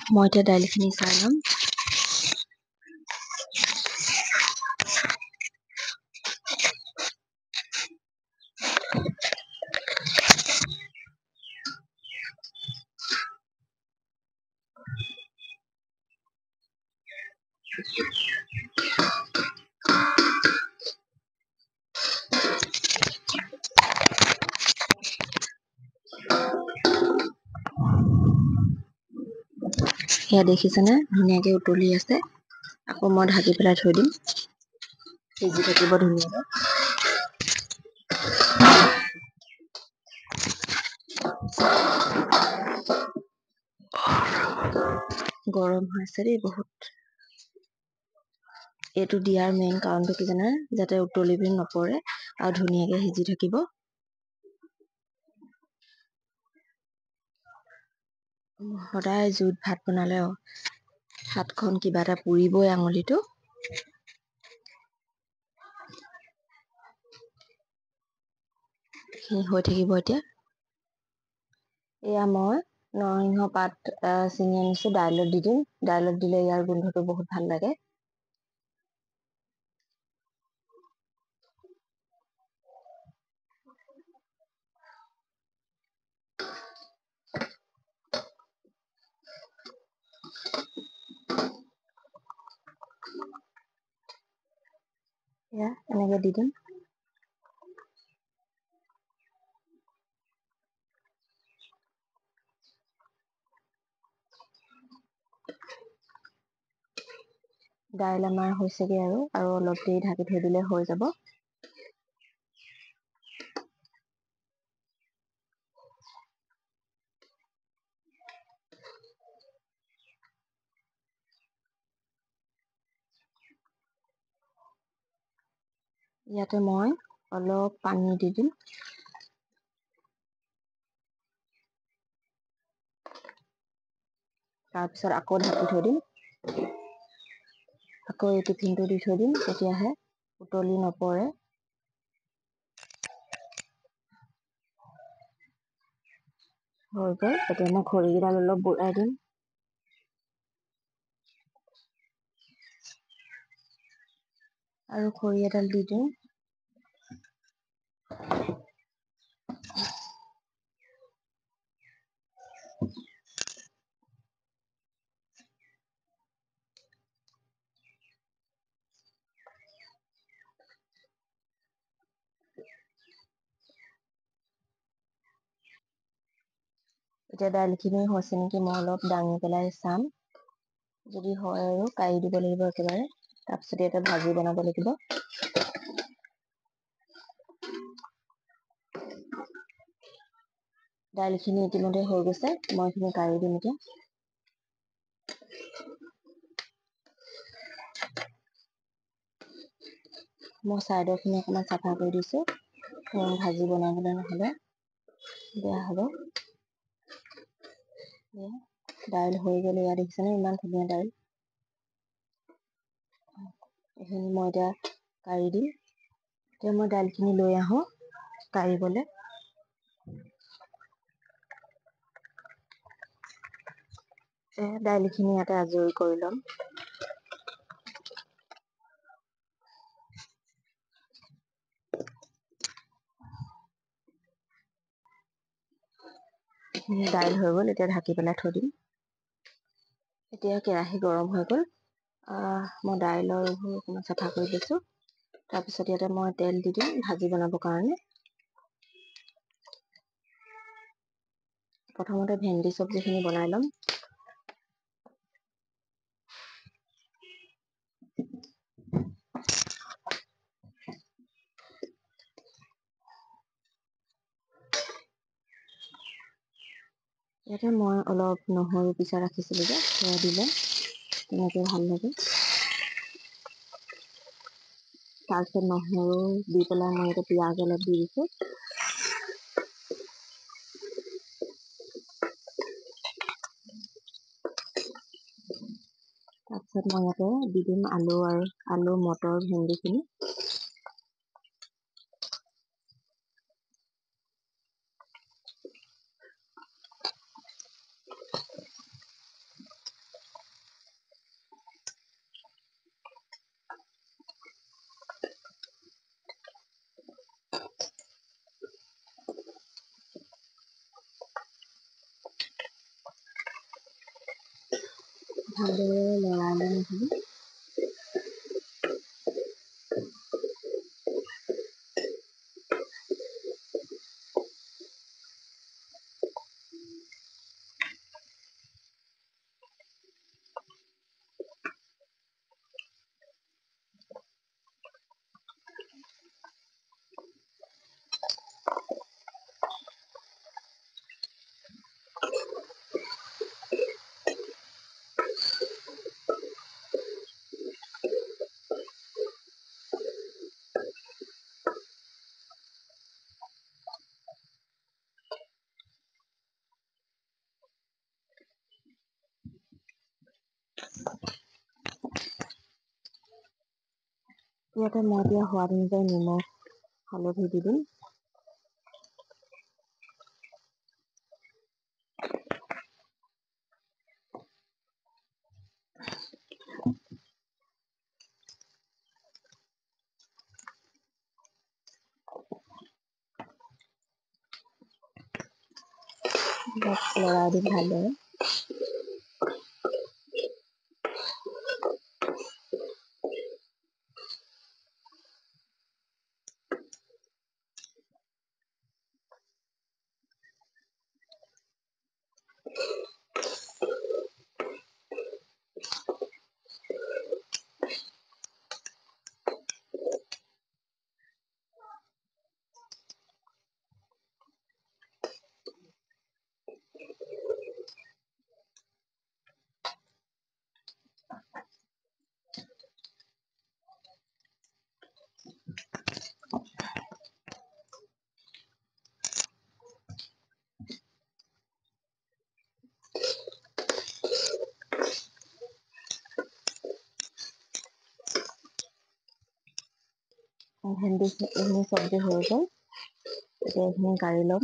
মই এতিয়া দাইলখিনি চাই ল'ম। সেয়া দেখিছেনে, ধুনীয়াকৈ উতলি আছে। আকৌ মই ঢাকি পেলাই থৈ দিম, সিজি থাকিব ধুনীয়াকৈ। গৰম হৈ আছে দেই বহুত। এইটো দিয়াৰ মেইন কাৰণটো কি জানে, যাতে উতলি পিনি নপৰে আৰু ধুনীয়াকৈ সিজি থাকিব। সদায় জুইত ভাত বনালে হাতখন কিবা এটা পুৰিবই আঙুলিটো। হৈ থাকিব এতিয়া। এয়া মই নৰসিংহ পাত ছিঙি আনিছোঁ, দাইলত দি দিম। দাইলত দিলে ইয়াৰ গোন্ধটো বহুত ভাল লাগে। এয়া এনেকৈ দি দিম। দাইল আমাৰ হৈছেগৈ আৰু আৰু অলপ দেৰি ঢাকি থৈ দিলে হৈ যাব। ইয়াতে মই অলপ পানী দি দিম। তাৰপিছত আকৌ ঢাকি থৈ দিম। আকৌ এই টিফিনটো দি থৈ দিম, তেতিয়াহে উতলি নপৰে। হৈ গ'ল। এতিয়া মই খৰিকেইডাল অলপ বুৰাই দিম। আৰু খৰি এডাল দি দিওঁ। এতিয়া দাইলখিনি হৈছে নেকি মই অলপ দাঙি পেলাই চাম। যদি হয় আৰু কাঢ়ি দিব লাগিব একেবাৰে। তাৰপিছত ইয়াতে ভাজি বনাব লাগিব। দাইলখিনি ইতিমধ্যে হৈ গৈছে, মই এইখিনি কাঢ়ি দিম এতিয়া। মই চাইডৰখিনি অকণমান চাফা কৰি দিছোঁ, ভাজি বনাবলৈ নহ'লে বেয়া হ'ব। দাইল হৈ গ'ল। এয়া দেখিছেনে ইমান ধুনীয়া দাইল। এইখিনি মই এতিয়া কাঢ়ি দিম। এতিয়া মই দাইলখিনি লৈ আহোঁ কাঢ়িবলৈ। দাইলখিনি ইয়াতে আজৰি কৰি ল'ম। দাইল হৈ গ'ল, এতিয়া ঢাকি পেলাই থৈ দিম। এতিয়া কেৰাহী গৰম হৈ গ'ল। মই দাইলৰ এইবোৰ অকণমান চাফা কৰি লৈছোঁ। তাৰপিছত ইয়াতে মই তেল দি দিম ভাজি বনাবৰ কাৰণে। প্ৰথমতে ভেন্দি চব্জিখিনি বনাই ল'ম। ইয়াতে মই অলপ নহৰু পিছা ৰাখিছিলোঁ যে, সেয়া দিলে তেনেকৈ ভাল লাগে। তাৰপিছত নহৰু দি পেলাই মই ইয়াতে পিঁয়াজ অলপ দি দিছোঁ। তাৰপিছত মই ইয়াতে দি দিম আলু আৰু আলু মটৰ ভেন্দিখিনি। ভালদৰে লৰাই ল'ম এইখিনি। ইয়াতে মই এতিয়া সোৱাদ অনুযায়ী নিমখ, হালধি দি দিম। লৰাই দিম ভালদৰে। ভেন্দি এইখিনি চব্জি হৈ গ'ল। এতিয়া এইখিনি কাঢ়ি ল'ম।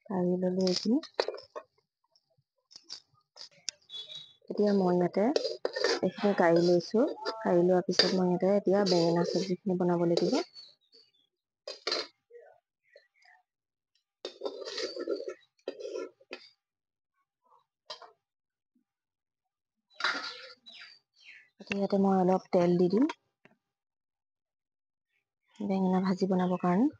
কাঢ়ি ল'লো এইখিনি। এতিয়া মই ইয়াতে এইখিনি কাঢ়ি লৈছোঁ। কাঢ়ি লোৱাৰ পিছত মই ইয়াতে এতিয়া বেঙেনা চব্জিখিনি বনাব লাগিব। এতিয়া ইয়াতে মই অলপ তেল দি দিম বেঙেনা ভাজি বনাবৰ কাৰণে।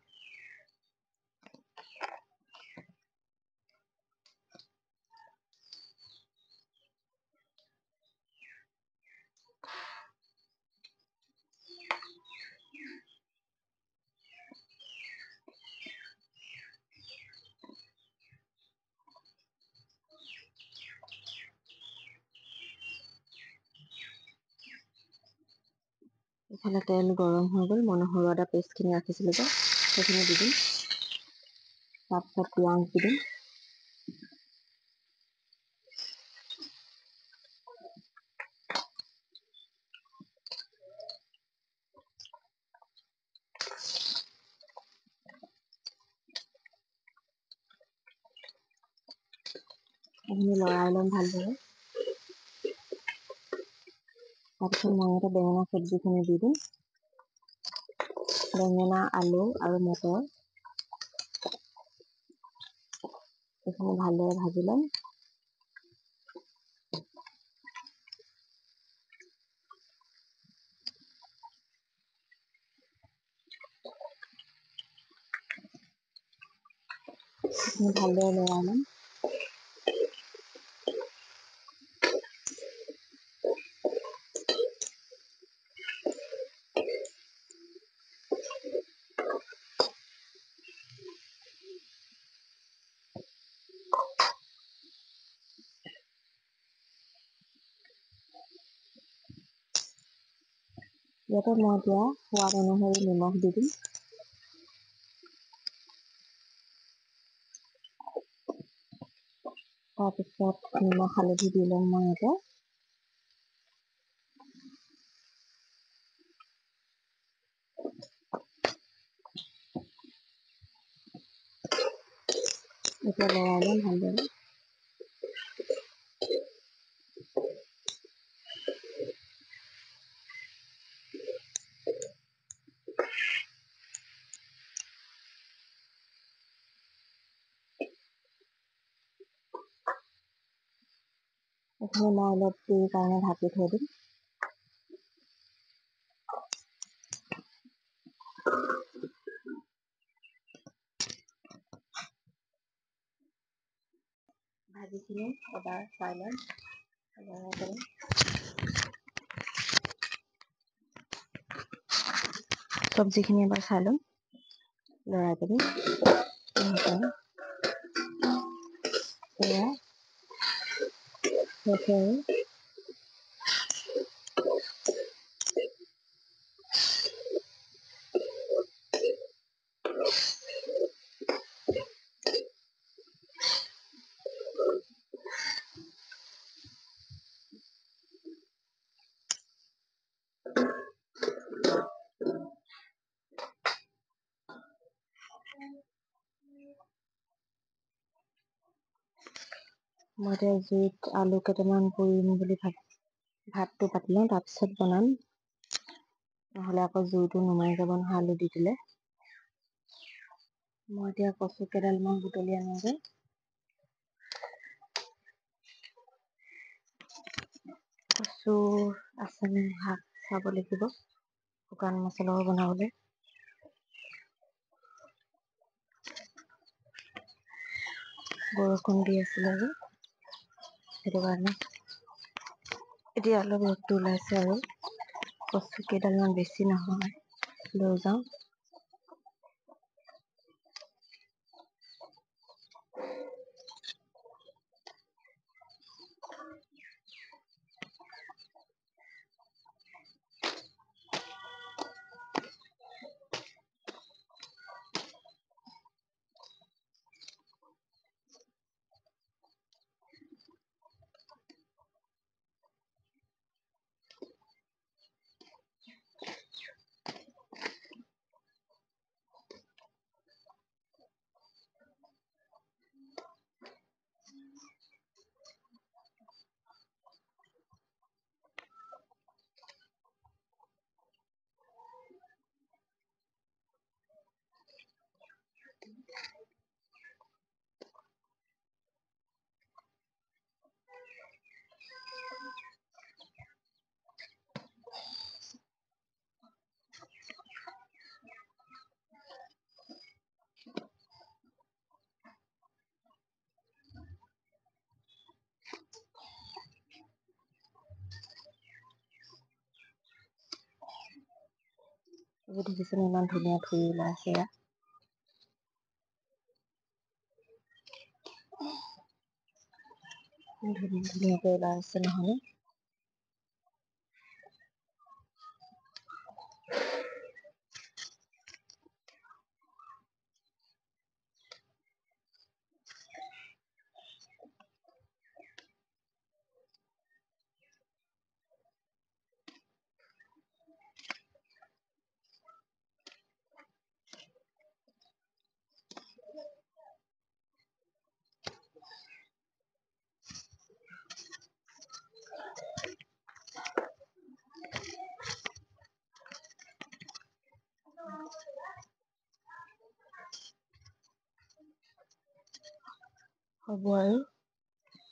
ইফালে তেল গৰম হৈ গ'ল। মই নহৰু আদা পেষ্টখিনি ৰাখিছিলোঁ যে, সেইখিনি দি দিম। তাৰপিছত পিঁয়াজ দি দিম। এইখিনি লৰাই ল'ম ভালদৰে। তাৰপিছত মই ইয়াতে বেঙেনা চব্জিখিনি দি দিম। বেঙেনা, আলু আৰু মটৰ এইখিনি ভালদৰে ভাজি ল'ম। এইখিনি ভালদৰে লৰাই ল'ম। ইয়াতে মই এতিয়া সোৱাদ অনুসৰি নিমখ দি দিম। তাৰপিছত নিমখ হালধি দি ল'ম মই ইয়াতে। এতিয়া লৰাই ল'ম ভালদৰে। এইখিনি মই অলপ দেৰিৰ কাৰণে ঢাকি থৈ দিম। ভাজিখিনি এবাৰ চাই ল'ম। চব্জিখিনি এবাৰ চাই ল'ম লৰাই পিনি। এয়া হৈছে আৰু। মই এতিয়া জুইত আলু কেইটামান পুৰিম বুলি ভাতটো পাতি লওঁ, তাৰপিছত বনাম। নহ'লে আকৌ জুইটো নুমাই যাব নহয় আলু দি দিলে। মই এতিয়া কচু কেইডালমান বুটলি আনোগৈ। কচু আছেনে শাক চাব লাগিব, শুকান মাছৰ লগত বনাবলৈ। বৰষুণ দি আছিলে যে, সেইটো কাৰণে এতিয়া অলপ ৰ'দটো ওলাইছে আৰু। কচু কেইডালমান বেছি নহয়, লৈ যাওঁ। এইবোৰ দেখিছেনে ইমান ধুনীয়া থুৰি ওলাই আছে ইয়াত। ধুনীয়া ধুনীয়াকৈ ওলাই আছে নহয়নে? হ'ব আৰু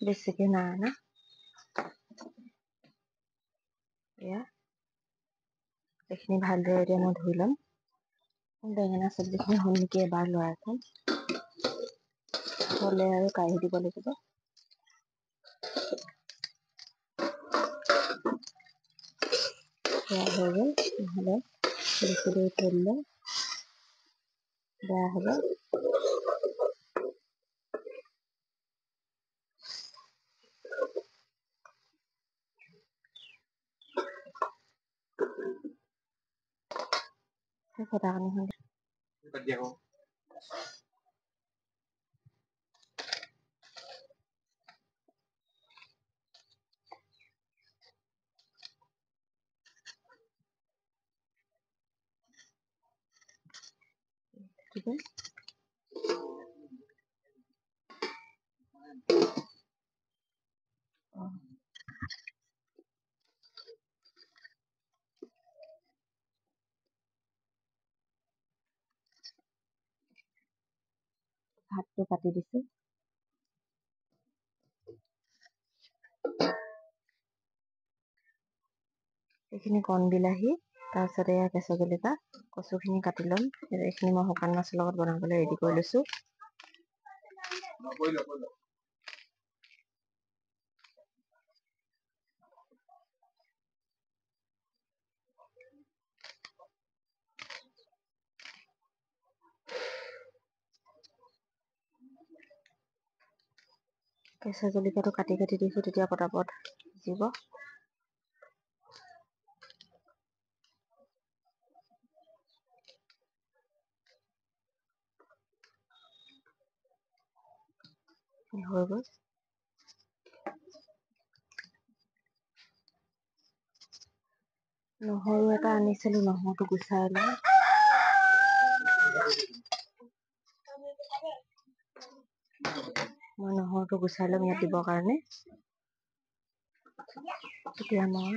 বেছিকে নাই অনা। এয়া এইখিনি ভালদৰে এতিয়া মই ধুই ল'ম। বেঙেনা চব্জিখিনি হ'ল নেকি এবাৰ লৰাই থ'ম, হ'লে আৰু কাঢ়ি দিব লাগিব। সেয়া হৈ গ'ল, নহ'লে বেছি দেৰি থৈ দিলে বেয়া হ'ব। পিঁয়াজটো কাটি দিছোঁ। এইখিনি কণ বিলাহী, তাৰপিছত এয়া কেঁচা জলকীয়া, কচুখিনি কাটি ল'ম। এইখিনি মই শুকান মাছৰ লগত বনাবলৈ ৰেডি কৰি লৈছোঁ। কেঁচা জলকীয়াটো কাটি কাটি দিছোঁ, তেতিয়া পটাপট সিজিব। হৈ গ'ল। নহৰু এটা আনিছিলোঁ, নহৰুটো গুচাই লওঁ। মই নহৰুটো গুচাই ল'ম ইয়াত দিবৰ কাৰণে। এতিয়া মই